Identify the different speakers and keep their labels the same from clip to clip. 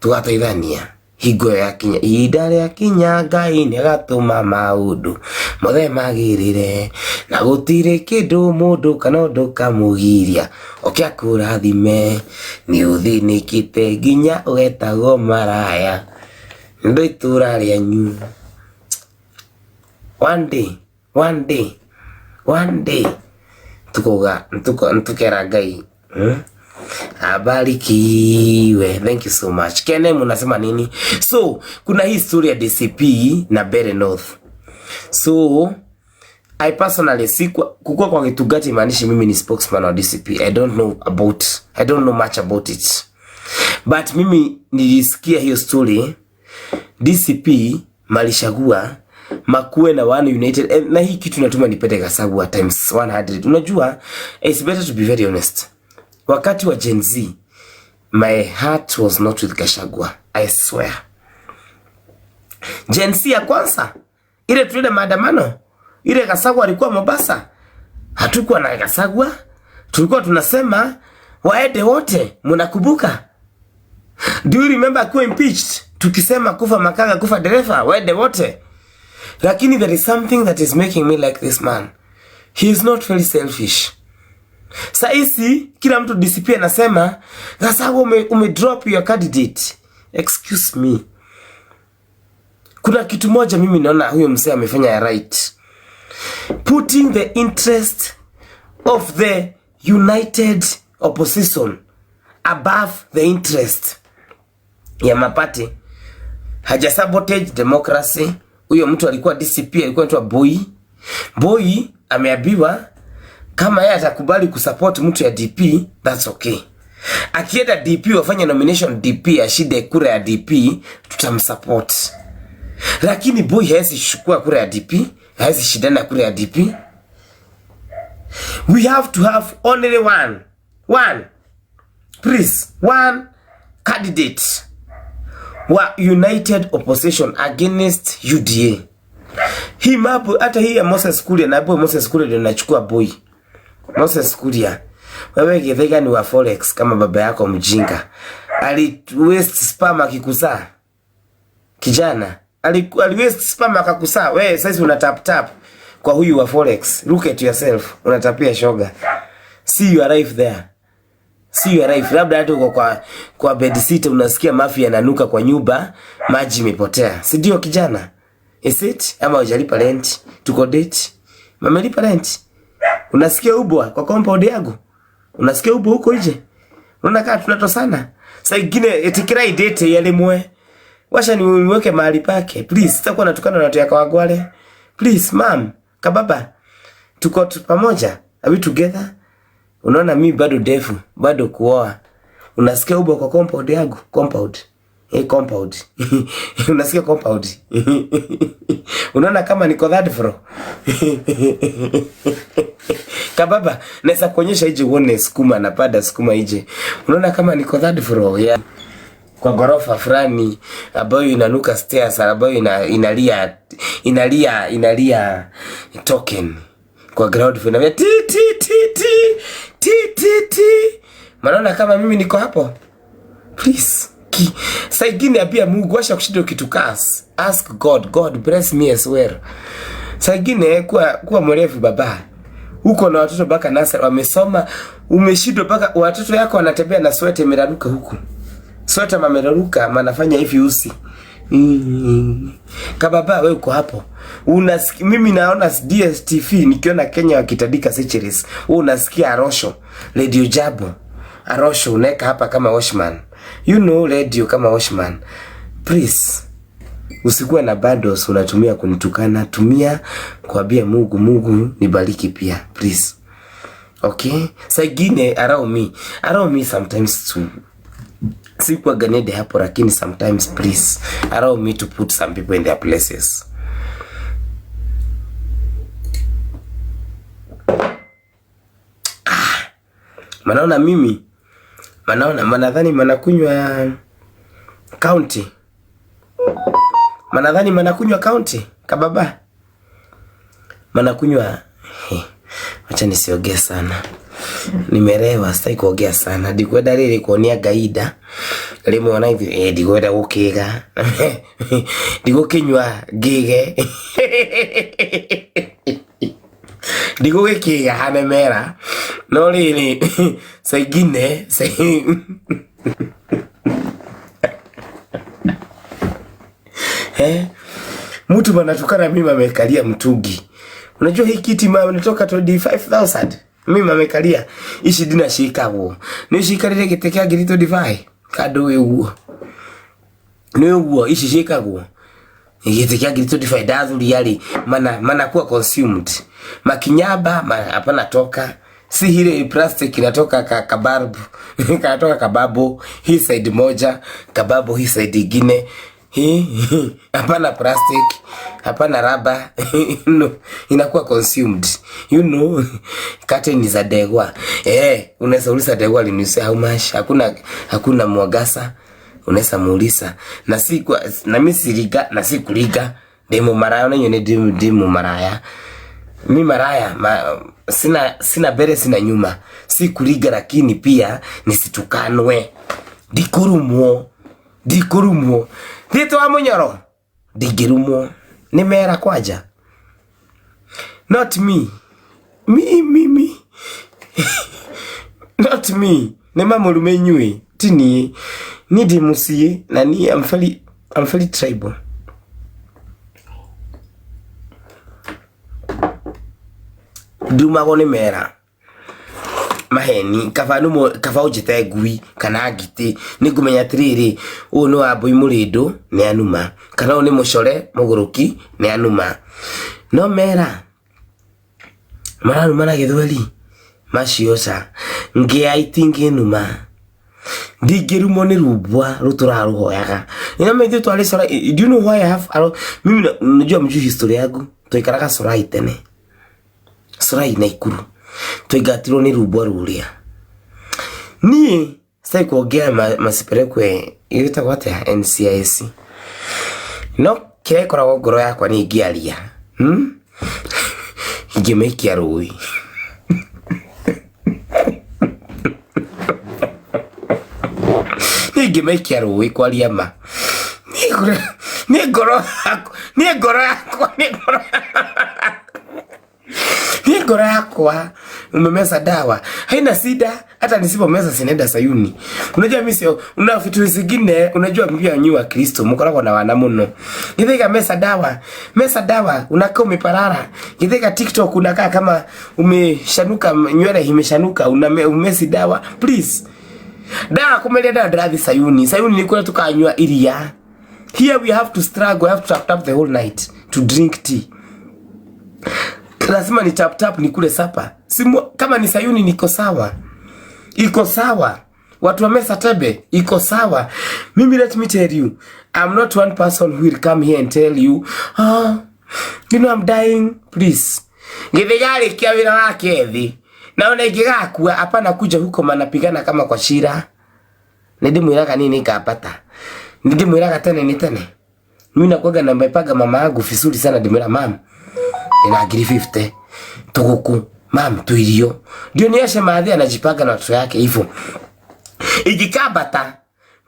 Speaker 1: Tugateithania hingo ĩyo yakinya, ihinda rĩakinya, Ngai nĩagatũma maũndũ mothe magĩrĩre, na gũtirĩ kĩndũ mũndũ kana ũndũ kamũgiria oke akũrathime. Nĩ ũthĩnĩkĩte nginya ũgetagwo maraya nĩ itũra rĩanyu. One day, one day, one day tukauga tukera Ngai, Abarikiwe. Thank you so much. Kene, munasema nini? So, kuna hii story ya DCP na Mbeere North. So, I personally si kukua kwa Gitungati maanishi mimi ni spokesman wa DCP. I don't know much about it. But mimi nilisikia hiyo story DCP malishagua makuwe na one united na hii kitu natuma nipende Gachagua times 100. Unajua, it's better to be very honest. Wakati wa Gen Z, my heart was not with Gachagua. I swear. Gen Z ya kwanza ile tulienda maandamano, ile Gachagua alikuwa Mombasa, hatukuwa na Gachagua, tulikuwa tunasema waende wote. Mnakumbuka? Do you remember akiwa impeached, tukisema kufa makanga, kufa dereva, waende wote? Lakini there is something that is making me like this man. He is not very selfish. Saisi kila mtu DCP anasema Gachagua ume drop your candidate. Excuse me. Kuna kitu moja mimi naona huyo mzee amefanya ya right. Putting the interest of the united opposition above the interest ya maparty. Haja sabotage democracy. Huyo mtu alikuwa DCP, alikuwa anaitwa Boy. Boy ameambiwa kama yeye atakubali kusupport mtu ya DP, that's okay. Akienda DP wafanye nomination DP, ashinde kura ya DP, tutamsupport. Lakini Boy hawezi chukua kura ya DP, hawezi shindana kura ya DP. We have to have only one. One. Please, one candidate wa united opposition against UDA. Hii mapu hata hii ya Moses Kuria na hapo Moses Kuria ndio nachukua Boy. Moses Kuria, wewe Githaiga ni wa forex kama baba yako mjinga. Ali waste sperm akikuzaa. Kijana, ali waste sperm akakuzaa. Wewe sasa una tap tap kwa huyu wa forex. Look at yourself. Unatapia shoga. See your life there. See your life. Labda hata uko kwa bed sit unasikia mafia yananuka kwa nyumba, maji imepotea. Si ndio kijana? Is it? Ama hujalipa rent? Tuko date. Mamelipa rent. Unasikia ubwa kwa compound yangu? Unasikia ubwa huko nje? Unaona kama tunatosana? Saa ingine etikira idate yalimwe. Washa niweke mahali pake. Please, sitakuwa natukana na watu ya Kawangware. Please, ma'am, kababa. Tuko pamoja. Are we together? Unaona mimi bado ndefu, bado kuoa. Unasikia ubwa kwa compound yangu? Compound. Eh, compound. Unasikia compound? Unaona kama niko third floor? Kababa, naweza kuonyesha ije uone sukuma na pada sukuma ije. Unaona kama niko third floor ya kwa gorofa fulani ambayo inanuka stairs, ambayo inalia inalia inalia token kwa ground floor, inalia ti ti ti ti ti ti ti. Manaona kama mimi niko hapo? Please. Ki. Saa ingine ambia Mungu acha kushinda ukitukas. Ask God, God bless me as well. Saa ingine kuwa mrefu baba. Uko na watoto mpaka nursery wamesoma, umeshindwa mpaka watoto yako wanatembea na sweta imeraruka huku. Sweta mameraruka, manafanya hivi usi. Kababa wewe uko hapo. Unasikia mimi naona DSTV nikiona Kenya wakitandika Seychelles. Wewe unasikia Arosho, Radio Jambo. Arosho unaweka hapa kama watchman. You know radio kama watchman. Please. Usikuwe na bundles unatumia kunitukana, tumia kuambia Mungu, Mungu nibariki pia, please. Okay? Saa ingine allow me. Allow me sometimes to sikuwa ganede hapo, lakini sometimes please allow me to put some people in their places. Ah, manaona mimi manaona manadhani manakunywa county, manadhani manakunywa county kababa, manakunywa. Wacha nisiongee sana. Nimerewa, sitaki kuongea sana. Ndikwenda rĩrĩ kuonia ngainda rĩmwe ona ithuĩ ndikwenda gũkĩga ndigũkĩnyua ngĩge ndigũgĩkĩga hane mera no rĩrĩ saingine mtu anatukana mimi amekalia mtungi. Unajua hii kiti mama nitoka 25,000. Mimi amekalia ici ndinacikagwo. Ni cikarire gĩtĩ kĩa ngiri 25 kandũ ũguo. Nĩ ũguo ici ciĩkagwo. Gĩtĩ kĩa ngiri 25 ndathuria rĩ mana manakuwa consumed. Makinyamba hapana toka. Si hile plastic inatoka kabarbu kanatoka kababu hii side moja, kababu hii side ingine. Hapana plastic, hapana raba. No, inakuwa consumed. You know, curtain za degwa. Unaweza uliza degwa aliniusia how much? Hakuna mwagasa. Unaweza muuliza. Na si kwa, na mimi siriga, na si kuliga. Demo maraya na nyone demo maraya. Mi maraya sina mbele sina nyuma. Si kuliga lakini pia nisitukanwe. Ndikurumwo. Ndikurumwo. Thito wa munyoro ndingirumwo ni mera kwanja. Not me. Me me me. Not me. Ni mamurume inyui ti niĩ. Niĩ ndĩ mũciĩ na niĩ I'm very tribal. Ndumagwo nĩ mera maheni kaba numo kaba unjite ngui kana ngiti ni ngumenya atiriri uyu ni wa mbui murindu ni anuma kana uyu ni mucore muguruki ni anuma no mera mararuma na githweri macio ca ngia itinginuma ndingirumwo ni rumbwa ruturaruhoyaga ina mimi twari Sorai. Do you know why I have mimi najua mjui historia yangu. Twaikaraga Sorai tene, Sorai na Ikuru twaingatirwo ni rumbwa ruria. Niĩ sitaki kuongea masipelekwe ĩtagwo atĩa NCIC no kĩrĩa gĩkoragwo ngoro yakwa nĩ ingĩaria ingĩmĩikia rũĩ. Ingĩmĩikia rũĩ kwaria ma. Nĩ ngoro yakwa, nĩ ngoro yakwa, nĩ ngoro nĩ ngoro yakwa. Umemeza dawa haina sida, hata nisipomeza sinaenda Sayuni. Unajua mimi sio, una vitu zingine unajua mbia nyi wa Kristo mkoragwo na wana muno. Githaiga mesa dawa, mesa dawa unakaa umeparara. Githaiga TikTok unakaa kama umeshanuka, nywele imeshanuka, umesi dawa. Please. Dawa kumelia dawa drathi Sayuni. Sayuni ni kule tukanywa iria. Here we have to struggle, we have to tap tap the whole night to drink tea. Lazima ni tap tap nikule sapa. Simu, kama ni Sayuni niko sawa. Iko sawa. Watu wa mesa tebe iko sawa. Mimi let me tell you, I'm not one person who will come here and tell you, you know I'm dying, please. Githigari kia wira wake thi. Na ona ingigakua hapana kuja huko manapigana kama kwa shira. Ndimwiraga nini ngapata. Ndimwiraga tene ni tene. Mimi nakuaga na mbepaga mama yangu vizuri sana, ndimwira mama nina ngiri 50 tuguku mam tuirio. Ndio niashe maadhi anajipanga na watoto yake hivyo. Ikikabata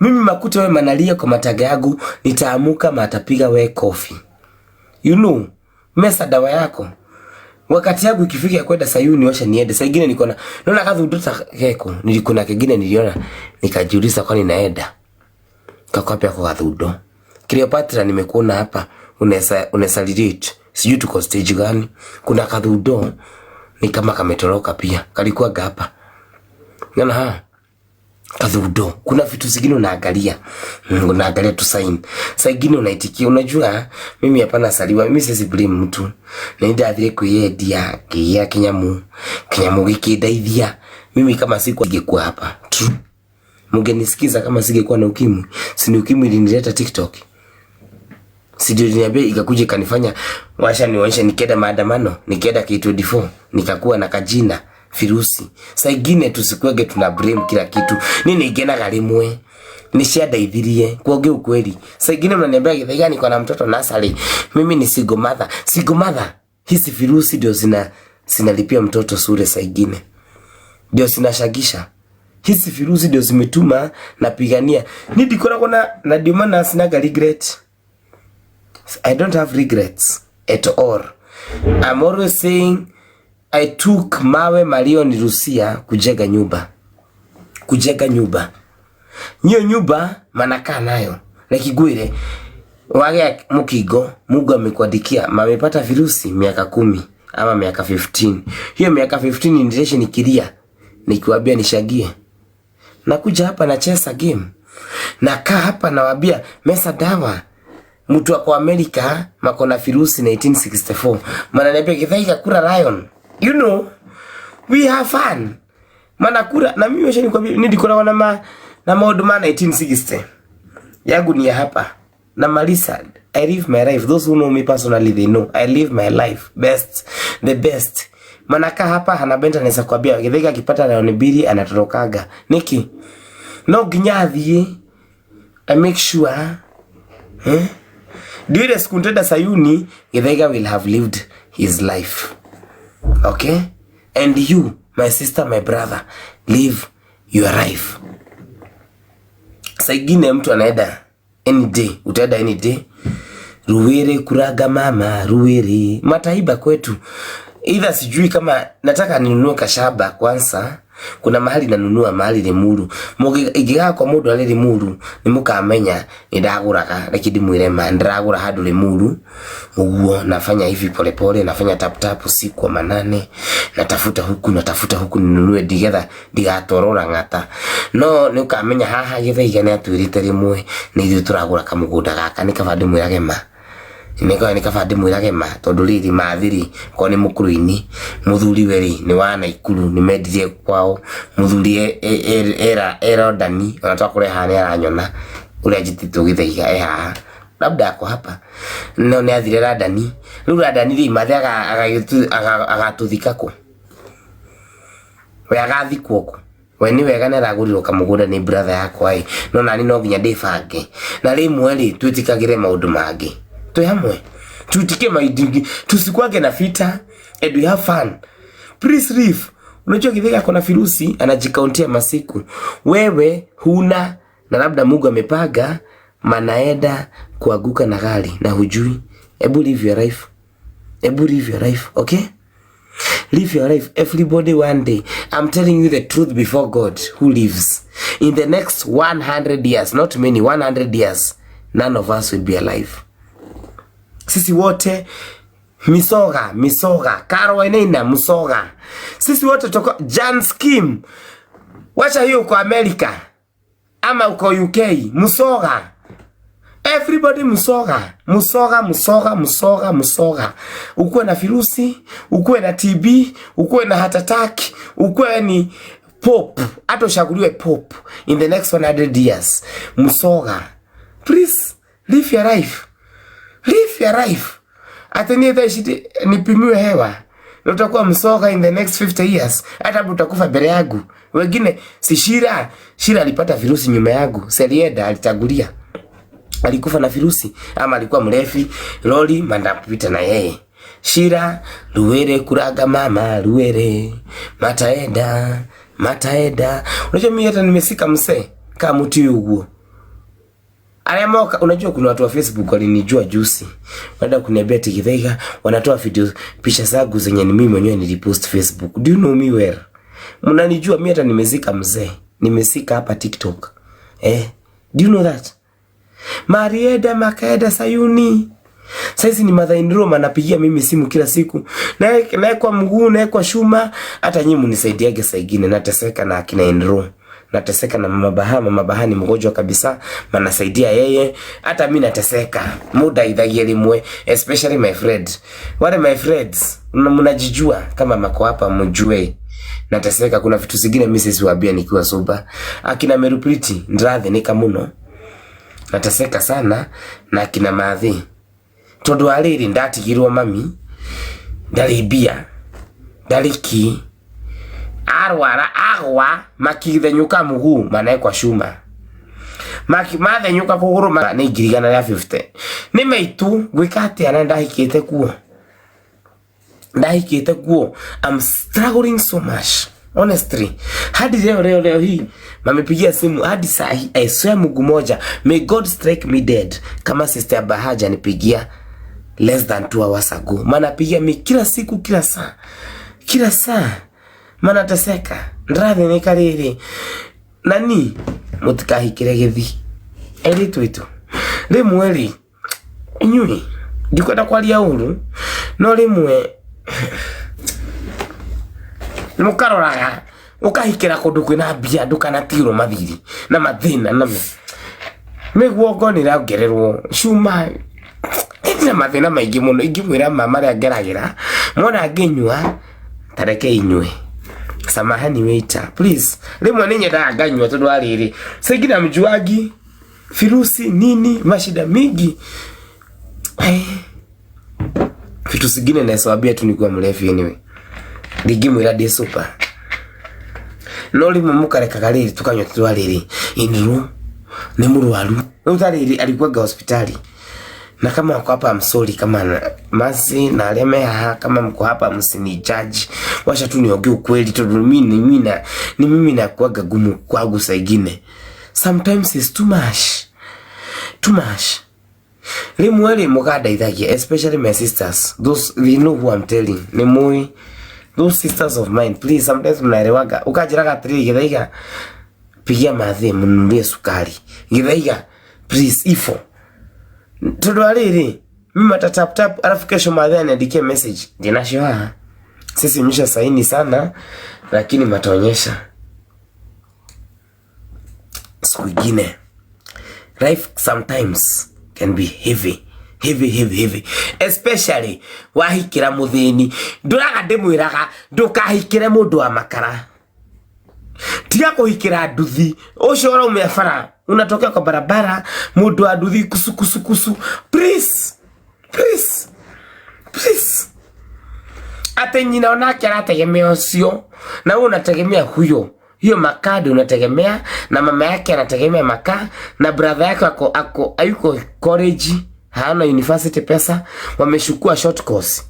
Speaker 1: mimi makuta wewe manalia kwa mataga yangu, nitaamuka matapiga wewe kofi. You know, mesa dawa yako. Wakati yangu ikifika ya kwenda Sayuni washa niende. Saa ingine niko na naona kadhu ndoto keko, nilikuna kingine niliona nikajiuliza kwani naenda. Kakwapia kwa kadhundo. Cleopatra nimekuona hapa unaweza relate. Sijui tuko stage gani. Kuna kadhundo ni kama kametoroka pia. Kalikuwa gapa. Ngana ha. Kadhundo. Kuna vitu zingine unaangalia. Unaangalia tu sign. Saa ingine unaitikia. Unajua mimi hapana saliwa. Mimi siwezi blame mtu. Naenda athire kuyedia kia kinyamu. Kinyamu gikindeithia. Mimi kama siku ingekuwa hapa. True. Mungenisikiza kama singekuwa na ukimwi. Si ni ukimwi ilinileta TikTok. Si ndio niambia ikakuja ikanifanya washa nionyeshe nikienda maandamano, nikienda K24, nikakuwa na kajina virusi. Saa ingine tusikuwege tuna blame kila kitu. Nini ingenaga rimwe? Nishandeithirie kuongea ukweli. Saa ingine mnaniambia Githaiga niko na mtoto nursery. Mimi ni single mother. Single mother. Hizi virusi ndio zinalipia mtoto sure saa ingine. Ndio zinashagisha. Hizi virusi ndio zimetuma napigania. Ni ndikoragwo na ndio maana sinaga regret. I don't have regrets at all. I'm always saying I took mawe malionirushia kujenga nyumba. Kujenga nyumba. Hiyo nyumba manakaa nayo. Like ngwire wagea mukingo Mungu amekuandikia mamepata virusi miaka 10 ama miaka 15. Hiyo miaka 15 niendeshe nikilia nikiwaambia nishagie. Nakuja hapa nacheza game. Nakaa hapa nawaambia mesa dawa. Mtu ako Amerika mako na virusi 1964. Mananiambia Githaiga kura lion. You know, we have fun. Mana kura na mimi weshe nikwambia nilikoragwo na maundu ma 1960. Yangu ni ya hapa. Na Malisa, I live my life. Those who know me personally, they know. I live my life best, the best. Manaka hapa Hannah Benta anaweza kuambia Githaiga akipata lion mbili anatorokaga. Niki no nginya athiĩ. I make sure eh? Ndio ile siku nitaenda Sayuni, Githaiga will have lived his life. Okay? And you, my sister, my brother, live your life. Saingine mtu anaenda any day, utaenda any day. Ruwere kuraga mama, Ruwere mataiba kwetu. Either sijui kama nataka ninunue kashaba kwanza. Kuna mahali nanunua mahali Limuru. Ingĩgaga kwa mũndũ arĩ Limuru nĩ mũkamenya nĩ ndagũraga. Reke ndĩmwĩre ma ndĩragũra handũ Limuru ũguo, nafanya hivi polepole, nafanya tap tap usiku wa manane, natafuta huku ninunue ndigetha ndigatorora ng'ata. No nĩ ũkamenya haha Githaiga nĩ atwĩrĩte rĩmwe nĩ ithuĩ tũragũra kamũgũnda gaka, nĩ kaba ndĩmwĩrage ma nĩ kaba ndĩmwĩrage ma tondũ rĩrĩ mathiri korwo nĩ mũkũrũ-inĩ mũthuri we rĩ nĩ wa Naikuru nĩ mendirie kwao mũthuri era Ndani ona twakũre haha nĩ aranyona ũrĩa njĩtĩtwo Githaiga e haha labda ako hapa no nĩ athire Randani rĩu Randani rĩ mathe agatũthika kũ we agathikwo kũ we nĩ wega nĩ aragũrirwo kamũgũnda nĩ brother yakwa ĩ no nani no nginya ndĩbange na rĩmwe rĩ twĩtĩkagĩre maũndũ mangĩ twĩ hamwe tuitike maidingi tusikwange na vita and we have fun. Please live. Unajua Githaiga ako na virusi anajikauntia masiku, wewe huna, na labda Mungu amepanga manaenda kuanguka na gari na hujui. Ebu live your life, ebu live your life, okay? Live your life. Everybody one day. I'm telling you the truth before God who lives. In the next 100 years, not many, 100 years, none of us will be alive. Sisi wote misoga, misoga, Karo Wainaina msoga. Sisi wote toko Jan Scheme. Wacha hiyo uko America ama uko UK, msoga. Everybody msoga, msoga, msoga, msoga, msoga. Ukuwe na virusi, ukuwe na TB, ukuwe na heart attack, ukuwe ni pope, hata ushaguliwe pope in the next 100 years. Msoga. Please live your life. Live your life. Hata ni thaa ici nipimiwe hewa. Na utakuwa msoga in the next 50 years. Hata utakufa mbele yangu. Wengine si Shira, Shira alipata virusi nyuma yangu. Selieda alitangulia. Alikufa na virusi ama alikuwa mrefi. Lori mandapita na yeye. Shira Ruwere kuraga mama Ruwere mataenda mataenda. Unajua mimi hata nimesika msee kama mtu uguo. Moka, unajua kuna watu wa Facebook walinijua juzi. Wanaenda kuniambia ati Githaiga wanatoa video picha zangu zenye ni mimi mwenyewe nilipost Facebook. Do you know me well? Mnanijua mimi hata nimezika mzee. Nimezika hapa TikTok. Eh, do you know that? Marieda makaeda Sayuni. Saizi ni mother in law anapigia mimi simu kila siku. Naye kwa mguu, naye kwa shuma, hata nyinyi mnisaidiage saa ingine nateseka na akina in law. Nateseka na mama Baha, mama Baha ni mgonjwa kabisa, manasaidia yeye, hata mimi nateseka. Muda ithagie rimwe, especially my friend. Wale my friends, mnajijua kama mako hapa mjue. Nateseka, kuna vitu zingine mimi siwezi waambia nikiwa sober. Akina Merupriti ndrathinika muno. Nateseka sana na akina Mathi. Tondu wa riri ndatigirwo mami ndarĩ mbia ndarĩ ki arwara agwa makithenyuka mguu manekwa cuma maki mathenyuka kuguru nĩ 150,000 nĩ maitu gwĩka atĩa na ndahikĩte kuo ndahikĩte kuo. I'm struggling so much. Honestly, hadi leo leo leo hii mamepigia simu hadi saa hii, I swear Mungu moja, may God strike me dead kama sister Bahaja nipigia less than 2 hours ago. Maana pigia mi kila siku, kila saa, kila saa, maana teseka ndĩrathĩnĩka rĩrĩ nani mũtikahikĩre gĩthi airĩtu aitũ. Rĩmwe rĩ, inyuĩ ndikwenda kwaria ũru, no rĩmwe mũkaroraga ũkahikĩra kũndũ kwĩna mbia, ndũkanatigĩrwo mathiri na mathĩna na mĩguongo nĩ ĩrongererwo cuma na mathĩna maingĩ mũno. Ingĩmwĩra ma marĩa ngeragĩra, mwana ngĩnyua tareke inyue. Samahani waiter, please. Rĩmwe nĩ nyendaga nganyua tondũ wa rĩrĩ sengina mjuagi virusi nini, mashida mingi. Eh, vitu zingine nasababia tu nikuwa mrefu. Anyway, ndingĩmwĩra ndĩ super, no rĩmwe mũkarekaga rĩrĩ tukanyua tondũ wa rĩrĩ inru nĩ mũrwaru rĩu ta rĩrĩ alikuwaga hospitali. Na kama wako hapa, I'm sorry kama masi na arĩa me haha, kama mko hapa msini judge, wacha tu niongee ukweli tondũ mimi ni mimi nakuwaga gumu kwangu. Saa ingine sometimes it's too much, too much. Rĩmwe rĩ mũgandeithagia, especially my sisters, those they know who I'm telling, nĩ mũĩ those sisters of mine. Please, sometimes mnaelewaga ukanjĩraga atĩrĩrĩ, "Gĩthaiga, pigia mathe mnunulie sukari. Gĩthaiga, please." Ifo tondu arĩrĩ mimi ata tap tap, alafu kesho mathe aniandikie message. Ndinacio haha sisi onyesha saini sana, lakini mataonyesha siku ingine. Life sometimes can be heavy, heavy, heavy, heavy, especially wahikira muthini. Nduraga ndimwiraga ndukahikire mundu wa makara, tiga kuhikira nduthi ucio uraumia bara, unatokea kwa barabara, mundu wa nduthi kusu kusu kusu. Please, please, please. Ate nyina onake arategemea ucio na wewe unategemea huyo, hiyo makadi unategemea, na mama yake anategemea makaa, na brother yake ako ayuko college, haana university pesa, wameshukua short course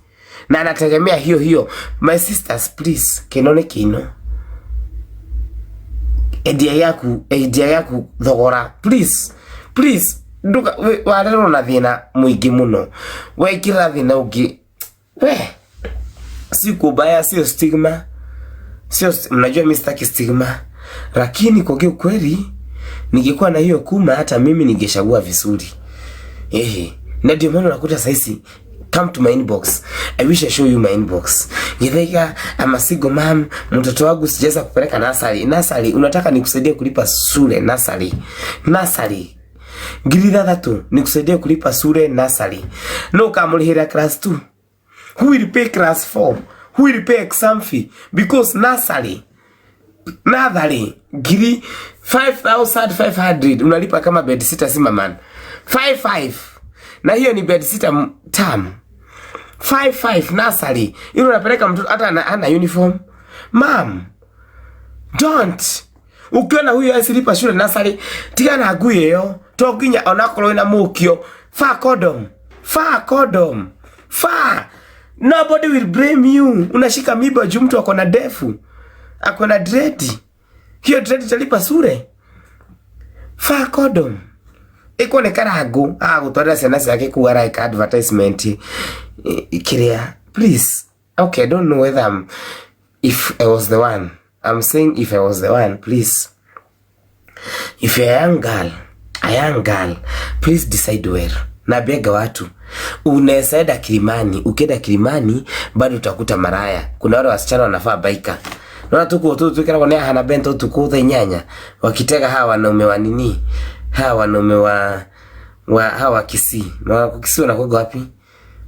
Speaker 1: na anategemea hiyo hiyo. My sisters, please, kinone kino endia yaku, endia yaku thogora. Please, please, nduka warerwo na thina muingi muno, wekira thina ungi we si kubaya, sio stigma, sio mnajua mimi sitaki stigma, lakini kwa ukweli ningekuwa na hiyo kuma, hata mimi ningechagua vizuri. Ehe, na ndio maana unakuta saisi, come to my inbox. I wish I show you my inbox. Githaiga, I'm a single mom, mtoto wangu sijaweza kupeleka nursery. Nursery, unataka nikusaidie kulipa shule nursery? Nursery 6,000 nikusaidie kulipa shule nursery? No ukamulihira class 2, who will pay class 4? Who will pay exam fee? Because nursery, nursery ngiri 5500 unalipa kama bed sitter, sima man 55, na hiyo ni bed sitter term 55 nursery, ili unapeleka mtoto hata ana uniform. Mam, don't. Ukiona huyo asilipa shule nursery, tigana ngui ĩyo, to nginya onakorwo wĩna mũkio, vaa condom, vaa condom, vaa. Nobody will blame you. Unashika mimba juu mtu ako na ndefu, ako na dread, hiyo dread italipa sure? Vaa condom. Iko nĩ karangu agũtwarĩra ciana ciake kuu, araika advertisement kiria. Please, okay, I don't know whether I'm, if I was the one, I'm saying if I was the one, please, if you're a young girl, a young girl, please decide well. Naambiaga watu unaweza enda Kilimani, ukienda Kilimani bado utakuta maraya. Kuna wale wasichana wanafaa baika, naona tuku tu tukiragwo nĩ ahana bento tuku thaa 8 wakitega hawa wanaume wa nini, hawa wanaume wa hawa wa Kisii. Na Kisii wanakuwa wapi?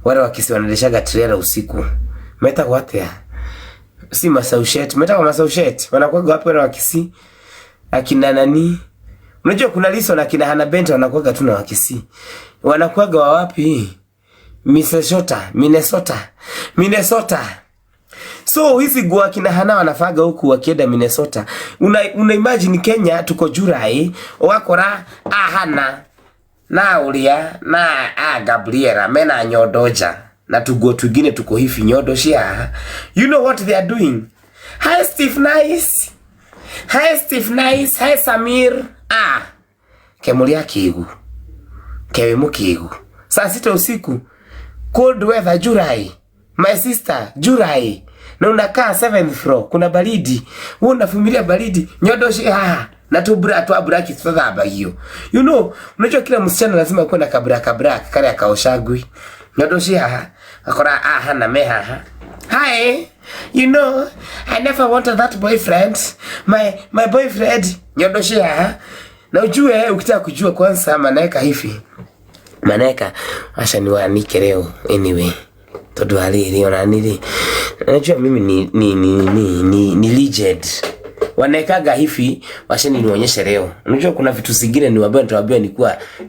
Speaker 1: Wale wa Kisii wanaendeshaga trailer usiku metagwo atia? Si Massachusetts, metagwo Massachusetts. Wanakuwa wapi wale wa Kisii, akina nani? Unajua kuna Liso na kina Hana Bento wanakuwaga tu na wa Kisii. Wanakuwaga wa wapi? Minnesota, Minnesota, Minnesota. So hizi nguo akina Hana wanafaga huku wakienda Minnesota. Una imagine Kenya tuko July, wakora ahana na uria na a Gabriela mena nyondo nja na tuguo twingine tuko hivi nyondo cia. You know what they are doing? Hi Steve Nice. Hi Steve Nice. Hi Samir. Ah. Kemuria kigu. Kewe mukigu. Saa 6 usiku. Cold weather July. My sister July. Na unakaa 7th floor. Kuna baridi. Wewe unavumilia baridi. Nyodo shi ah. Na tu bra tu abraki tuthabagio. You know, unajua kila msichana lazima kuwe na kabra kabra kale akaoshagwi. Nyodo shi ah. Akora aha na meha ha. Hi. You know, I never wanted that boyfriend. My boyfriend nyodo shi ah. Na ujue ukitaka kujua kwanza maneka hivi. Maneka acha niwaanike leo anyway. Tondu alili ona nili. Najua mimi ni legend. Wanekaga hivi wacha nionyeshe leo. Unajua kuna vitu zingine niwaambia nitawaambia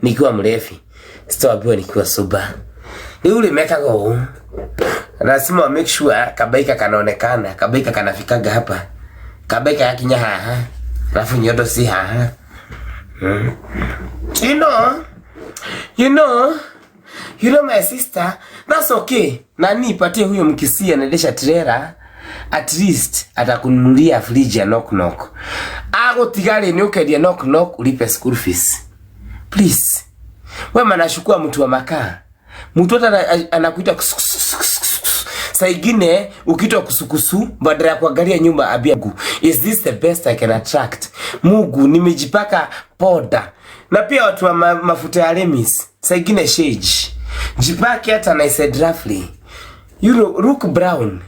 Speaker 1: nikiwa mrefi. Sitawaambia nikiwa sober. Ni ule mekaga huu. Lazima make sure kabaika kanaonekana, kabaika kanafikaga hapa. Kabaika yakinya haha. Alafu nyodo si haha. You know my sister, that's okay. Nani patie huyo mkisia anaendesha trailer, at least atakununulia fridge ya knock knock. Agotigari ni ukendia knock knock ulipe school fees. Please. Wewe manashukua mtu wa makaa. Mtu hata anakuita kusukusu. Saa ingine ukiitwa kusukusu badala ya kuangalia nyumba abia Mungu. Is this the best I can attract? Mungu nimejipaka poda. Na pia watu wa mafuta ya Lemis. Saa ingine shade. Jipake hata nice roughly. You know, look brown.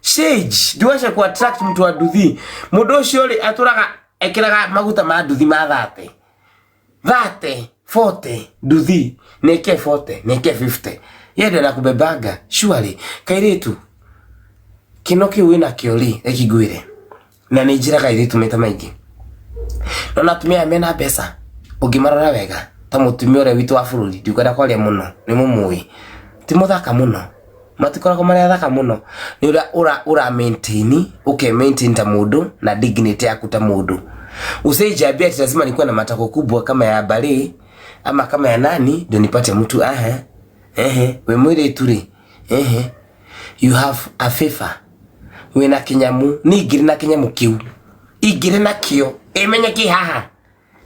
Speaker 1: Shade. Duasha ku attract mtu wa nduthi. Mundu ucio ri aturaga ekiraga maguta ma nduthi ma 30. 30, 40 nduthi neke 40, neke 50. Yeye na kubebaga surely kairitu kino kiu wina kio ri ekigwire na ni njiraga iritu meta maingi no na atumia mena mbeca ungimarora wega ta mutumia uria witu wa bururi ndikwenda kwaria muno ni mumui ti muthaka muno matikoragwo mari athaka muno ni uria ura maintain uke maintain ta mundu na dignity yaku ta mundu usijambia ati lazima nikuwe na matako kubwa kama ya Bale ama kama ya nani ndio nipate mtu aha. Ehe, we mwire turi. Ehe. You have a favor. We na kinyamu, ni ngiri na kinyamu kiu. Ingiri na kio, imenye ki haha.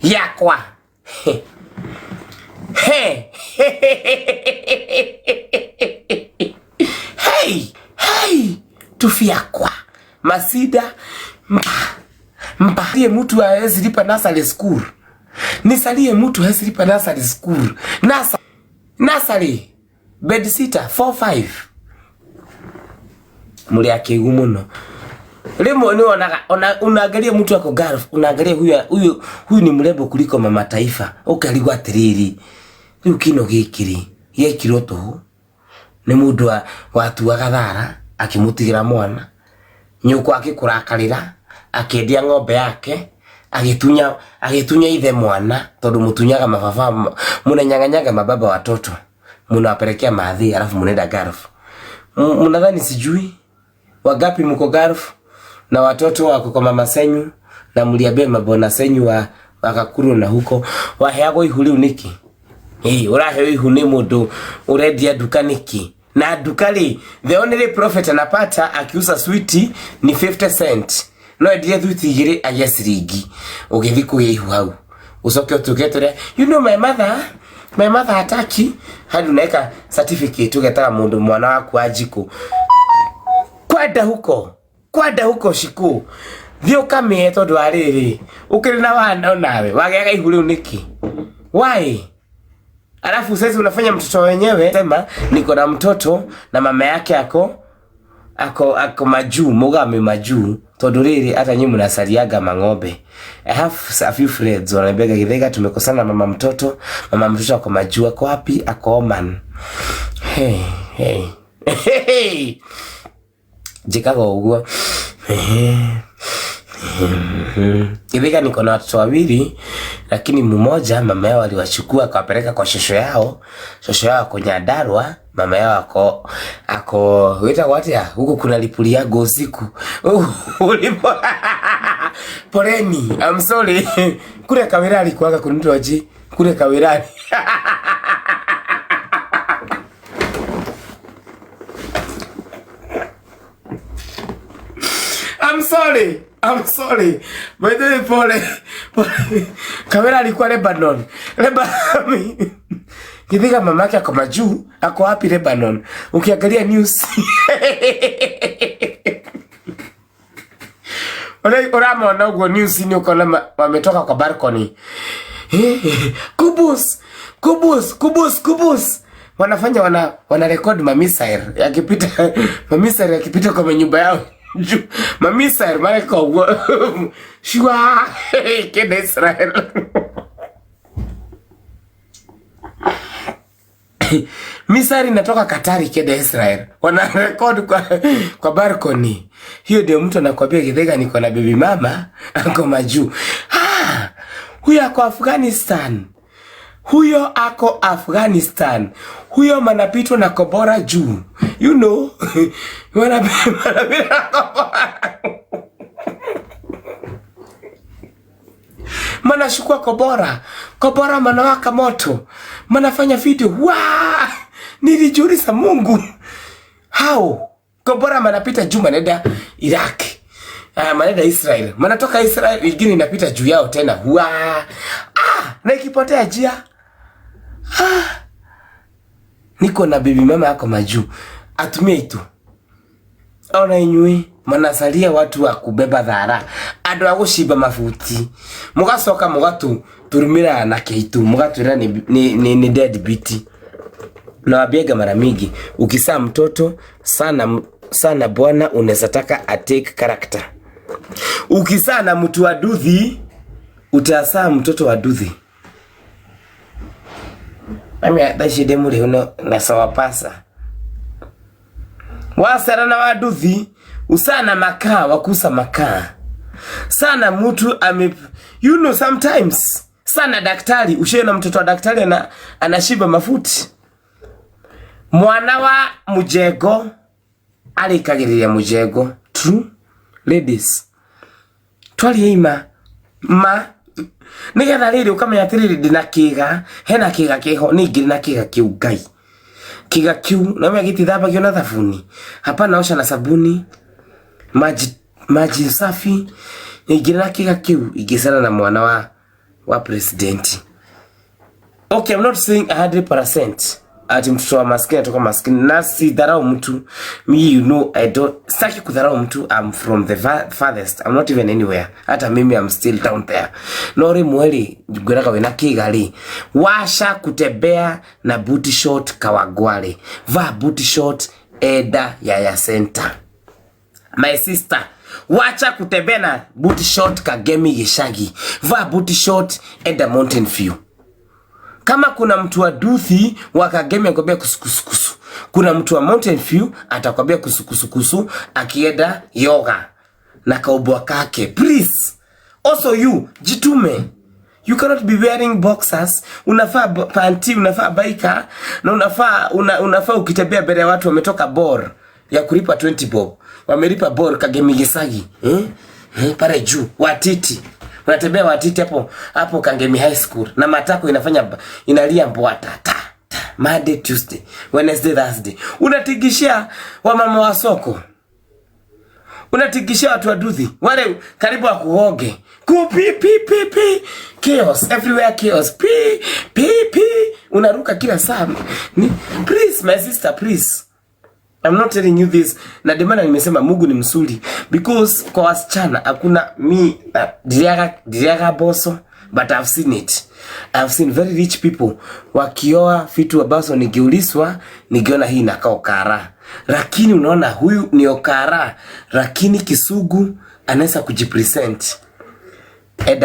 Speaker 1: Yakwa. He. He. Hey, hey. Tufiakwa. Masida mba. Mba. Ndiye mtu hawezi lipa nursery school. Nisalie mtu hawezi lipa nursery school. Nursery. Bed sitter 4 5. Muri akigu muno. Rimo ni unaangalia mtu ako girl, unaangalia huyu ni mrembo kuliko mama taifa. Ukarigwa atiriri. Riu kino gikiri gekirwo tuhu. Ni mundu watuaga thara akimutigira mwana. Nyukwa akikurakarira akiendia ng'ombe yake agitunya ithe mwana tondu mutunyaga mababa munanyanganyaga mababa watoto munawapelekea maadhi alafu munaenda garfu. Mnadhani sijui wagapi mko garfu na watoto wako kwa mama senyu na mliambia mabona senyu wa wakakuru na huko waheagwo ihu riu niki? Uraheo ihu ni mundu urendia nduka niki? Na nduka ri the only profit anapata akiuza switi ni 50 cent. No endie thuti igiri agie ciringi ugithi kugia ihu hau ucoke utuke turia you know my mother hataki hadi unaweka certificate ugetaga mundu mwana waku wa njiko kwenda huko shiku thi ukamie tondu wa riri ukiri na wana onawe wageaga ihu riu niki why? Alafu sasa unafanya mtoto wenyewe sema niko na mtoto na mama yake ako majuu mugame majuu tondu riri hata nyinyi mnasaliaga mang'ombe. I have a few friends wananiambia Githaiga tumekosana mama mtoto ako majuu, ako wapi? Ako Oman. Hey hey hey, jikaga uguo. Githaiga niko na watoto wawili lakini mmoja mama yao aliwachukua akawapeleka kwa shosho yao. Shosho yao ako Nyandarua, mama yao ako wita watia huko kuna lipuli yago usiku. Ulipo poleni, I'm sorry. Kule Kawirari kuaga kunitwa aje? Kule Kawirari. I'm Sorry. I'm sorry. By the way, pole. Pole. Kawira alikuwa Lebanon. Lebanon. Githiga mamake ako majuu, ako wapi Lebanon? Ukiangalia news. Uramona uguo news ni ukona wametoka kwa balcony. Kubus, kubus, kubus, kubus. Wanafanya wana record mamisair yakipita mamisair yakipita kwa nyumba yao. Mamisair mara kwa uguo. Shwa kenda Israel. Misari inatoka Katari kenda Israel. Wana record kwa balcony. Hiyo ndio mtu anakuambia Githaiga niko na baby mama ako majuu. Ah, huyo ako Afghanistan. Huyo ako Afghanistan. Huyo manapitwa na kobora juu. You know. Manapitwa na kobora. Manashukua kobora. Kobora manawaka moto. Manafanya video. Waa! Nilijiuliza Mungu. How? Kobora manapita juu manaenda Iraq. Manaenda Israel. Manatoka Israel ingine inapita juu yao tena. Waa! Ah, na ikipotea njia. Ah. Niko na baby mama yako majuu. Atumie itu. Ona inyui manasalia watu wa kubeba thara andu a gucimba mabuti mugacoka mugatu turumira na keitu mugatwira ni dead beat. Na wabiega mara mingi ukisaa mtoto sana sana bwana unaweza taka a take character. Ukisaa na mtu wa duthi utasaa mtoto wa duthi. Mami atashide muri uno na sawa pasa. Wasara na waduthi usana makaa wakusa makaa. Sana mtu ame you know sometimes sana daktari ushaona mtoto wa daktari anashiba mafuti. Mwana wa mujego alikagiriria mujego. True ladies. Twali ima ma nigetha riri ukamenya atiriri ndina kiga hena kiga kiho ni na kiga kiu ngai. Kiga kiu na mimi gitithambagio na thabuni. Hapana osha na sabuni. Maji safi. Ingire na kiga kiu ingicera na mwana wa president. Okay, I'm not saying 100% ati mtoto wa maskini atoka maskini. Na si dharau mtu. Me, you know, I don't sitaki kudharau mtu. I'm from the farthest. I'm not even anywhere. Hata mimi I'm still down there. Nori mweli ngwiraga wina kigali. Washa kutembea na booty short Kawangware. Va booty short eda Yaya Center. My sister, wacha kutembea na booty short Kagemi Gishagi. Va booty short eda Mountain View. Kama kuna mtu wa duthi wa Kagemi akwambia kusukusukusu, kuna mtu wa Mountain View atakwambia kusukusukusu akienda yoga na kaubwa kake. Please, also you jitume. You cannot be wearing boxers. Unafaa panty, unafaa biker na unafaa ukitembea mbele ya watu wametoka bor ya kulipa 20 bob. Wamelipa bor Kagemi Gishagi. Pale juu watiti. Unatembea watiti hapo Kangemi High School na matako inafanya inalia mbwata ta, ta. Monday, Tuesday, Wednesday, Thursday. Unatigishia wamama wa soko. Unatigishia watu wa duthi. Wale karibu wakuoge. Ku pi pi pi pi. Chaos everywhere, chaos. Pi pi pi. Unaruka kila saa. Please my sister, please. I'm not telling you this. Na ndio maana nimesema Mungu ni msuri. Because kwa wasichana hakuna mi diriaga boso, but I've seen it. I've seen very rich people wakioa vitu ambazo nikiulizwa nikiona hii inakaa okara. Lakini unaona huyu ni okara, lakini kisugu anaweza kujipresent.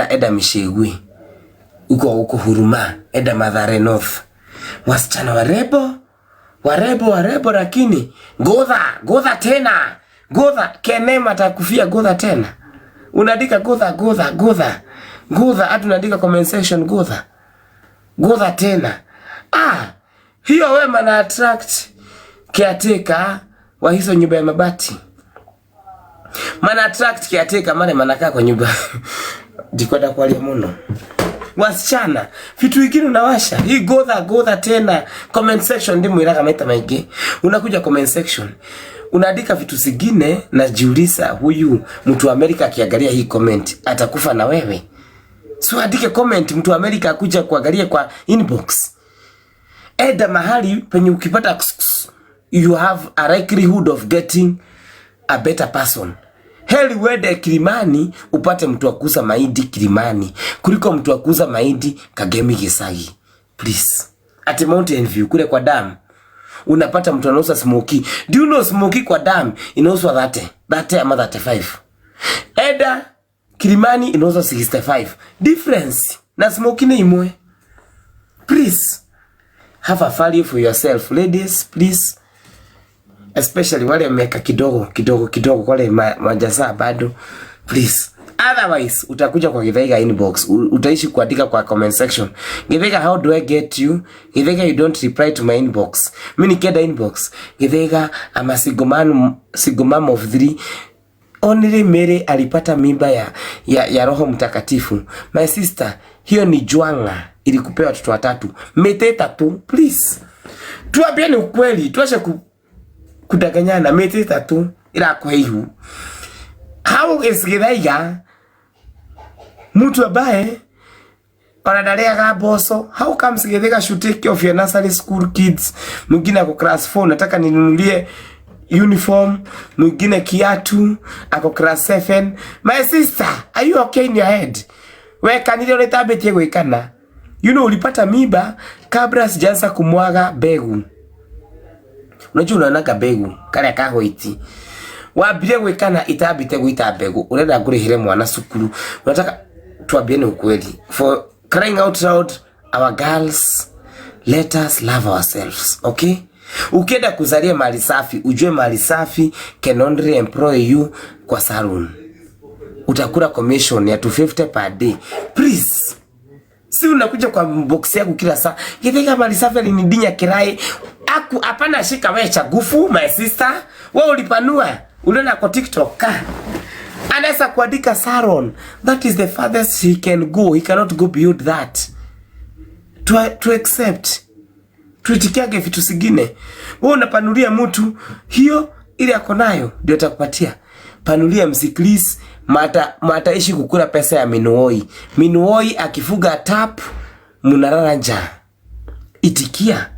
Speaker 1: Eda Mishegwi. Uko Huruma, eda Mathare North. Wasichana warebo, warebo lakini godha tena. Godha kenema atakufia godha tena. Unaandika godha godha godha. Godha hata unaandika comment section godha. Godha tena. Ah, hiyo wema na attract caretaker wa hizo nyumba ya mabati. Mana attract caretaker mane manakaa kwa nyumba. Dikwenda kwalia muno. Wasichana, vitu vingine unawasha. Hii godha godha tena. Comment section ndimu ilaka maita maigi. Unakuja comment section. Unaandika vitu zingine, najiuliza huyu mtu wa Amerika akiangalia hii comment atakufa na wewe. So andike comment, mtu wa Amerika akuja kuangalia kwa inbox. Enda mahali penye ukipata you have a likelihood of getting a better person. Heri uende Kilimani upate mtu wa kuuza mahindi Kilimani kuliko mtu wa kuuza mahindi Kangemi Gicagi. Please. At Mountain View kule kwa dam unapata mtu anauza smoky. Do you know smoky kwa dam inauzwa 30, 30 ama 35. Enda Kilimani inauzwa 65. Difference na smoky ni imwe. Please have a value for yourself, ladies, please, especially wale miaka kidogo kidogo kidogo, wale majasa bado, please. Otherwise utakuja kwa Githaiga inbox, utaishi kuandika kwa comment section, "Githaiga, how do I get you? Githaiga, you don't reply to my inbox." Mi nikienda inbox, "Githaiga, I'm a single man, single mom of three." Only Mary alipata mimba ya Roho Mtakatifu. My sister, hiyo ni jwanga ilikupea watoto watatu. Mĩtĩ ĩtatũ, please. Tuambiane ukweli, tuache kudanganyana. Mĩtĩ ĩtatũ ĩrakũhe ihu. How is Githaiga mtu ambaye ona ndarĩaga mboco? How comes Githaiga should take care of your nursery school kids? Mwingine ako class 4, nataka ninunulie uniform, mwingine kiatu, ako class 7. My sister, are you okay in your head? Wekanire ũrĩtambĩtie gwĩkana. Ulipata mimba kabla sijaanza kumwaga mbegu. Unajua unaonaga mbegu karĩa ka white. Wambire gwĩkana itambĩte gwĩta mbegu, ũrenda ngũrĩhĩre mwana cukuru. Unataka tuambiane ukweli. For crying out loud, our girls, let us love ourselves, okay? Ukienda kuzalia mali safi, ujue mali safi can only employ you kwa salon. Utakula commission ya 250 per day. Please. Si unakuja kwa box yangu kila saa. "Githaiga, mali safi alinidinya kirai." Aku hapana, shika wewe chagufu, my sister. Wewe ulipanua. Uliona kwa TikTok ka. Anaweza kuandika salon. That is the farthest he can go. He cannot go beyond that. To accept. Tuitikiage vitu zingine. Wewe unapanulia mtu hiyo ile ako nayo ndio atakupatia. Panulia msiklis mata mataishi kukula pesa ya minuoi. Minuoi akifuga tap, mnalala njaa. Itikia.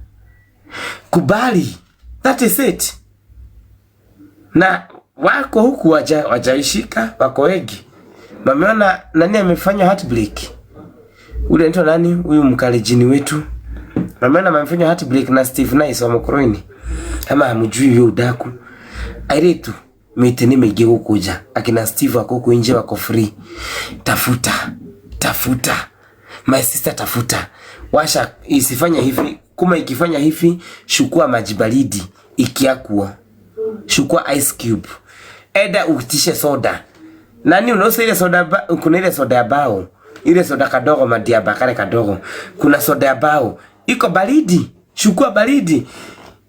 Speaker 1: Kubali. That is it. Na wako huku wajaishika, wako wengi. Mameona nani amefanya heartbreak? Ule anaitwa nani? Huyu mkalenjini wetu. Mameona amefanya heartbreak na Steve Nice wa Mokoroini. Ama hamjui huyo udaku? Airetu mĩtĩ nĩ mĩingĩ gũkũ nja. Akina Steve wako huku nje, wako free. Tafuta, tafuta. My sister, tafuta. Washa isifanye hivi, kuma ikifanya hivi, shukua maji baridi ikiakuo. Shukua ice cube. Enda uitishe soda. Nani unauza ile soda kuna ile soda ya bao. Ile soda kadogo, madiaba kale kadogo. Kuna soda ya bao. Iko baridi. Chukua baridi.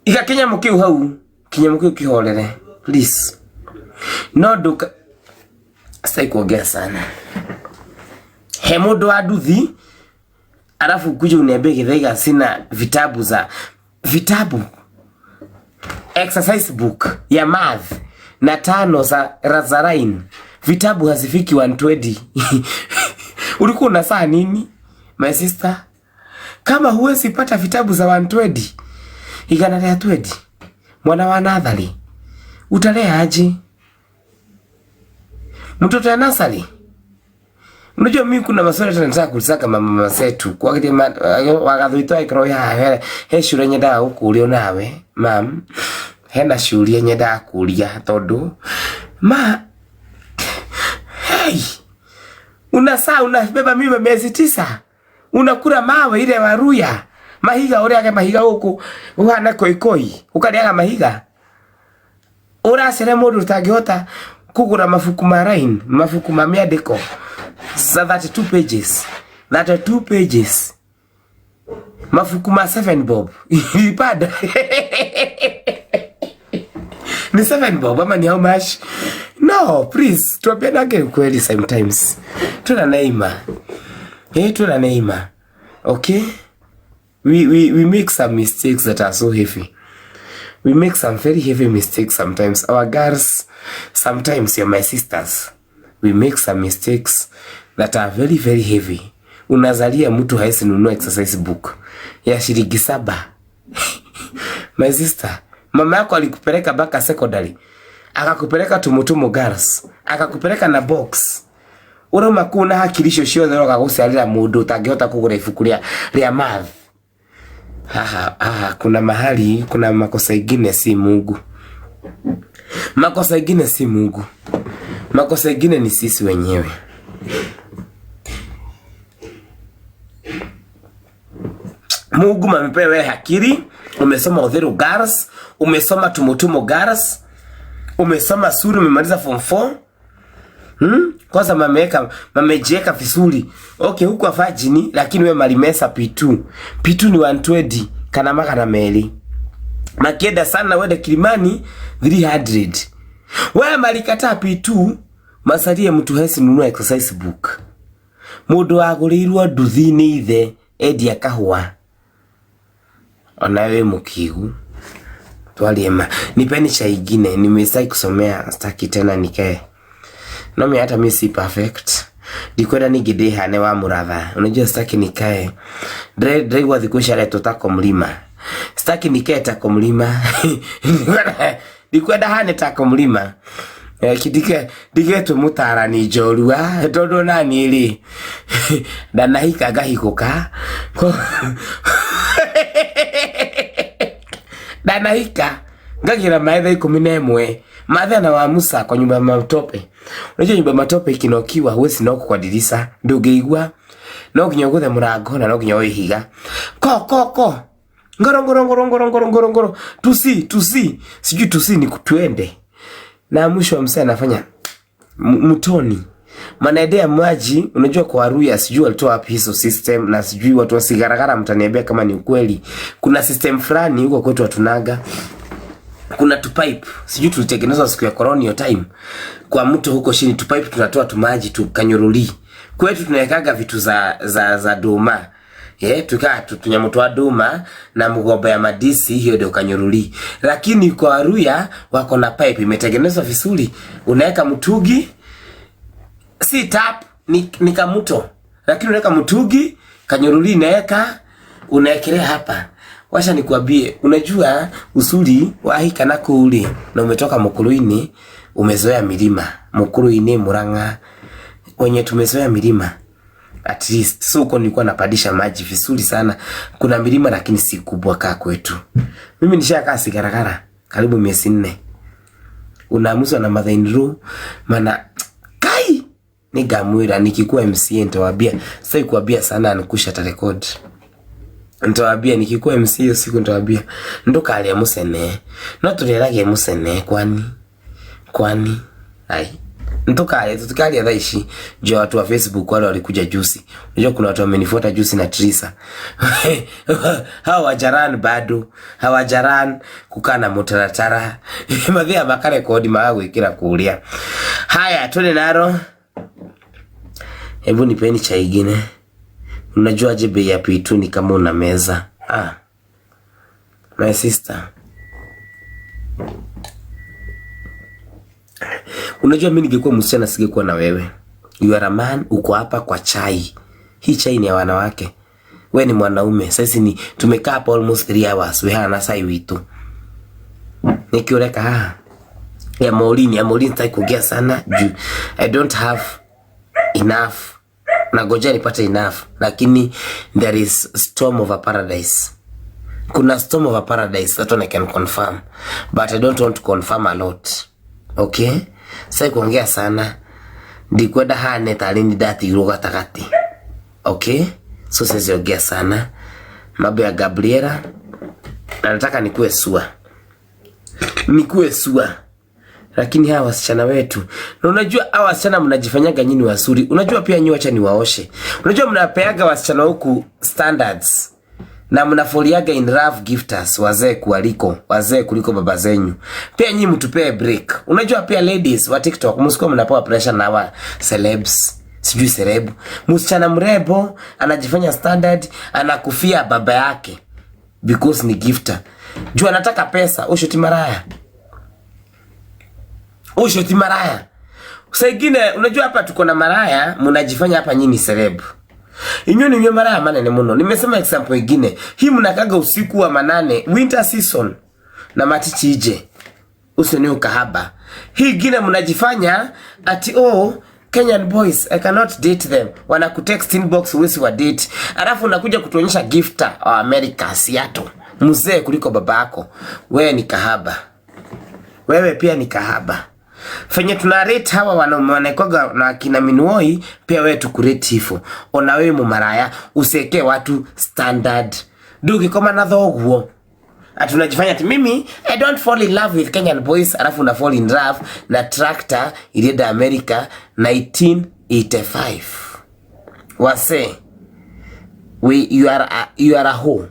Speaker 1: Ika kinyamu kiu hau. Kinyamu kiu kihorere. Please. No nduka sitaki kuongea sana. He mundu wa nduthi alafu kuja uniambie, "Githaiga, sina vitabu za vitabu, exercise book ya math na tano za Razarine, vitabu hazifiki 120." Ulikuwa unasaa nini, my sister? Kama huwezi pata vitabu za 120, 120, mwana wa nursery utalea aje mtoto ya nursery? Unajua mimi kuna maswali tunataka kuulizaga mama zetu kwa kile wagathuitwa ikoro ya he ciũria nyendaga gũkũria nawe mam, hena ciũria nyendaga kũria tondu ma hey, unasaa unabeba mimba miezi 9, unakula mawe ile waruya mahiga, ũrĩage mahiga gũkũ ũhana koikoi, ũkarĩaga mahiga, ũracere mũndũ ũtangĩhota kũgũra mabuku ma line, mabuku ma mĩandĩko za 32 pages, 32 pages, mabuku ma 7 bob. Ilipanda ni 7 bob ama ni how much? No, please, tuambianage ukweli sometimes. Tuna neima, eh, tuna neima. Okay, we make some mistakes that are so heavy. We make some very heavy mistakes sometimes. Our girls, sometimes you're my sisters. We make some mistakes that are very very heavy. Unazalia mtu haezi nunua exercise book ya shilingi 7. My sister, mama yako alikupeleka mpaka secondary, akakupeleka Tumutumu Girls, akakupeleka na box. Urauma kuu na hakiri icio ciothe ũroka gũciarĩra mũndũ ũtangĩhota kũgũra ibuku rĩa math. Haha, haha, kuna mahali, kuna makosa ingine si Mungu. Makosa ingine si Mungu. Makosa ingine ni sisi wenyewe. Mungu mamepea wewe hakiri, umesoma Uthiru Girls, umesoma Tumutumu Girls, umesoma Suri, umemaliza form 4. Kwanza mamejieka vizuri. Okay, huku afajini lakini we malimesa P2. P2 ni 120 kana magana meli. Makienda sana wende Kilimani 300. We malikata P2 masalie mtu hesi nunua exercise book. Mundu agũrĩirwo nduthi nĩ ithe endia kahũa. Ona we mukigu. Twarie ma. Nipeni chai ingine, nimesai kusomea sitaki tena nikae. No mi hata mi si perfect. Ndikwenda ningĩ ndĩhane wa mũratha. Unajua sitaki nikae. Ndĩraigua thikũ ici aretwo tako mlima. Sitaki nikae tako mlima. Ndikwenda hane tako mlima. Ndigetwo mũtarani njorua tondũ nani rĩ ndanahika ngahikũka. Ndanahika ngagĩra maĩ thaa 11 mathana wa Musa kwa nyumba ya matope. Unajua nyumba ya matope ikinokiwa huwezi noko kwa dirisa, ndũngĩigua. No nginya ũgũthe mũrango na no nginya ũihiga. Ko ko ko. Ngoro ngoro ngoro ngoro ngoro ngoro ngoro. Tusi tusi. Sijui tusi ni kutuende. Na mwisho wa msee anafanya mtoni. Manaendea maji, unajua kwa Waluhya sijui walitoa wapi hizo system na sijui watu wasigaragara mtaniambia kama ni ukweli. Kuna system fulani huko kwetu hatunaga. Kuna tu pipe, sijui tulitengenezwa siku ya colonial time. Kwa mto huko chini tu pipe tunatoa tu maji tu kanyuruli. Kwetu tunawekaga vitu za doma. Tukaa tunyamuto wa doma na mgomba ya madisi, hiyo ndio kanyuruli. Lakini kwa Waluhya wako na pipe imetengenezwa vizuri. Unaweka mtungi, si tap, ni kamuto. Lakini unaweka mtungi, kanyuruli inaweka, unaekelea hapa. Wacha nikuambie, unajua usuri wa hika na kuri na umetoka Mukuruini, umezoea milima. Mukuruini, Murang'a, wenye tumezoea milima. At least so huko nilikuwa napandisha maji vizuri sana. Kuna milima lakini si kubwa kaa kwetu. Mimi nishakaa Sigaragara karibu miezi 4. Unaamuzwa na mother in law maana kai nigamwira nikikuwa MCA nitawaambia. Sasa kuambia sana nikusha ta record. Nitawaambia nikikuwa MCA hiyo siku nitawaambia ndukalia musene. No tuleragie musene kwani kwani ai ntukale tutukalia thaa ici juu watu wa Facebook wale walikuja juzi. Unajua kuna watu wamenifuata juzi na Trisa. Hawajaran bado, hawajaran kukaa na mutaratara. Mathia makarekodi magagwikira kuria. Haya twende naro. Hebu nipeni chai ingine. Unajua je bei ya P2 ni kama una meza? My sister. Unajua mimi ningekuwa msichana singekuwa na wewe. You are a man, uko hapa kwa chai. Hii chai ni ya wanawake. Wewe ni mwanaume. Sasa ni tumekaa hapa almost 3 hours. We hana sai witu. Nikioreka haha. Ya Maureen, ya Maureen sitaki kuongea sana juu I don't have enough. Na ngoja nipate enough. Lakini there is storm of a paradise. Kuna storm of a paradise, that one I can confirm. But I don't want to confirm a lot. Okay? Sasa kuongea sana ndikwenda hane tari ni ndatigirwo gatagati. Okay? So siwezi ongea sana mambo ya Gabriela, na nataka nikuwe sua. Nikuwe sua. Lakini hawa wasichana wetu, na unajua hawa wasichana mnajifanyaga nyinyi wazuri. Unajua pia nyinyi wacha niwaoshe. Unajua mnapeaga wasichana huku standards. Na mnafoliaga in love gifters wazee kuliko, wazee kuliko baba zenyu. Pia nyinyi mtupee break. Unajua pia ladies wa TikTok msikuwa mnapewa pressure na wa celebs. Sijui celeb. Msichana mrembo anajifanya standard, anakufia baba yake. Because ni gifter. Juu anataka pesa, ucio ti maraya. Ucio ti maraya. Saa ingine unajua hapa tuko na maraya, mnajifanya hapa nyinyi celeb. Inyuĩ nĩ inyuĩ maraya manene mũno. Nimesema example ingine. Hii mnakaga usiku wa manane, winter season na matichi ije. Ucio ni ukahaba. Hii ingine mnajifanya ati, "Oh, Kenyan boys, I cannot date them." Wanakutext inbox, huwezi wa date. Alafu unakuja kutuonyesha gifter wa America, Seattle. Mzee kuliko babako. Wewe ni kahaba. Wewe pia ni kahaba. Fenye tuna rate hawa wanaume wanaekwaga na akina Minuoi, pia wewe tukurate hivyo. Ona wewe mumaraya, useke watu standard. Ndũngĩkoma na thoguo. Ati unajifanya ati, "Mimi I don't fall in love with Kenyan boys," alafu una fall in love na tractor ilienda America 1985. Wase, you are a hoe.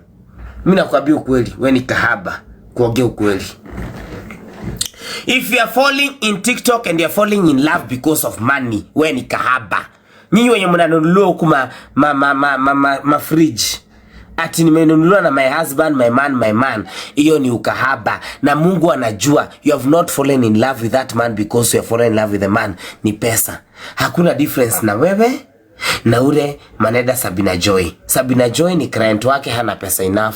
Speaker 1: Mimi nakwambia ukweli, we ni kahaba. Kuongea ukweli. If you are falling in TikTok and you are falling in love because of money, we ni kahaba. Nyinyi wenye mnanunuliwa huku ma fridge. Ati nimenunuliwa na my husband, my man, my man. Hiyo ni ukahaba. Na Mungu anajua you have not fallen in love with that man because you have fallen in love with the man. Ni pesa. Hakuna difference na wewe na ule maneda Sabina Joy. Sabina Joy ni client wake, hana pesa enough,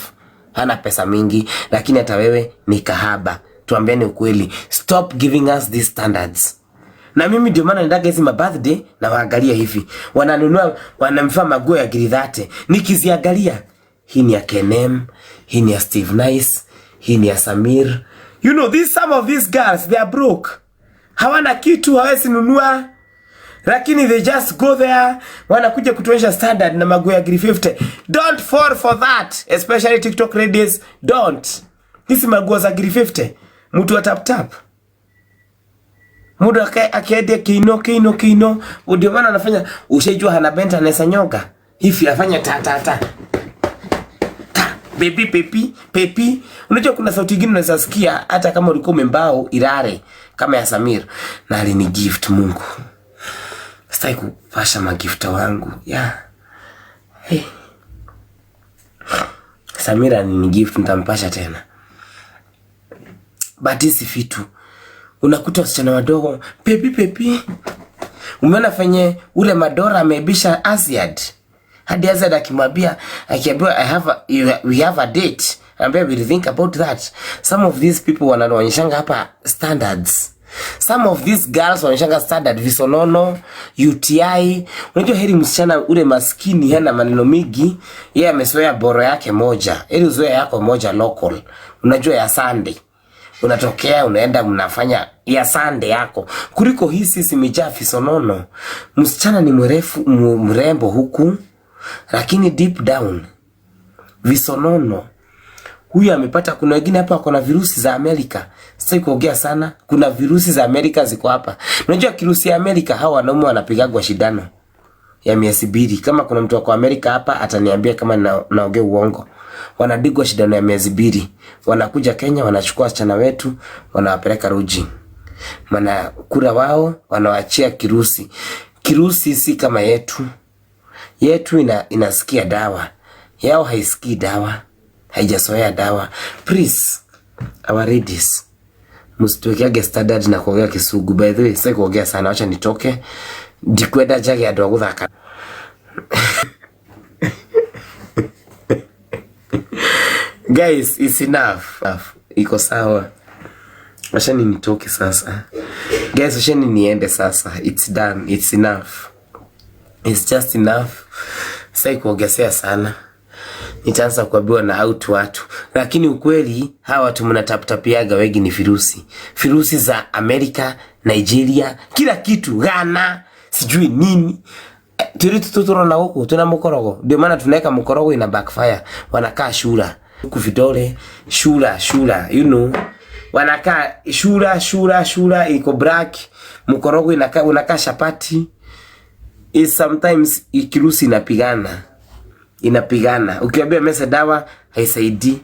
Speaker 1: hana pesa mingi, lakini hata wewe ni kahaba. Tuambiane ukweli. Stop giving us these standards. Na mimi ndio maana nendaga hizi mabirthday na waangalia hivi. Wananunua, wanamfaa maguo ya ngiri 30. Nikiziangalia, hii ni ya Kenem, hii ni ya Steve Nice, hii ni ya Samir. You know, these some of these girls, they are broke. Hawana kitu, hawezi nunua. Lakini they just go there, wanakuja kutuonyesha standard na maguo ya ngiri 50. Don't fall for that, especially TikTok ladies, don't. Hizi maguo za ngiri 50, mtu wa tap tap. Mtu akiendia kino kino kino, ndio maana anafanya. Ushaijua Hana Benta anaweza nyoga hivi afanye ta ta ta ta, baby baby baby. Unajua kuna sauti nyingine unaweza sikia hata kama ulikuwa umembao irare kama ya Samir, na alini gift Mungu. Sitaki kupasha magifta wangu. Yeah. Hey. Samira ni gift, nitampasha tena. But hizi vitu unakuta wasichana wadogo, "Baby, baby." Umeona fenye ule Madora ameibisha Aziad hadi Aziad akimwambia, akiambiwa, "We have a date," ambia, "We'll think about that." Some of these people wanaonyeshanga hapa standards. Some of these girls wanaonyeshanga standard, visonono, UTI. Unajua heri msichana ule maskini hana maneno mingi, yeye amezoea boro yake moja. Heri uzoea yako moja local, unajua ya Sunday unatokea, unaenda, mnafanya ya Sunday yako, kuliko hizi zimejaa visonono. Msichana ni mrefu, mrembo huku, lakini deep down visonono. Huyu amepata. Kuna wengine hapa wako na virusi za Amerika. Sitaki kuongea sana. Kuna virusi za Amerika ziko hapa. Unajua kirusi ya Amerika, hawa wanaume wanapigagwa shindano ya miezi 2. Kama kuna mtu wako Amerika hapa ataniambia kama naongea uongo. Wanadigwa shindano ya miezi 2. Wanakuja Kenya, wanachukua wasichana wetu, wanawapeleka Ruji. Maana kura wao wanawachia kirusi. Kirusi si kama yetu. Yetu inasikia dawa. Yao haisikii dawa. Haijazoea dawa. Please, our ladies, msituwekeage standard na kuongea Kisugu. By the way, sitaki kuongea sana, wacha nitoke. Ndikwenda njage andũ a gũthaka. Guys, it's enough. Iko sawa. Wachani nitoke sasa. Guys, wachani niende sasa. It's done. It's enough. It's just enough. Sitaki kuongezea sana. Nitaanza kuambiwa na out watu. Lakini ukweli hawa watu mnataptapiaga wengi ni virusi. Virusi za Amerika, Nigeria, kila kitu, Ghana, sijui nini. Tuli tuturona huku tuna mkorogo. Ndio maana tunaweka mkorogo ina backfire. Wanakaa shura. Huku vidole, shura, shura. Wanakaa shura, shura, shura iko black. Mkorogo inakaa, unakaa chapati. Is sometimes ikirusi inapigana. Inapigana. Ukiambia meza dawa haisaidii.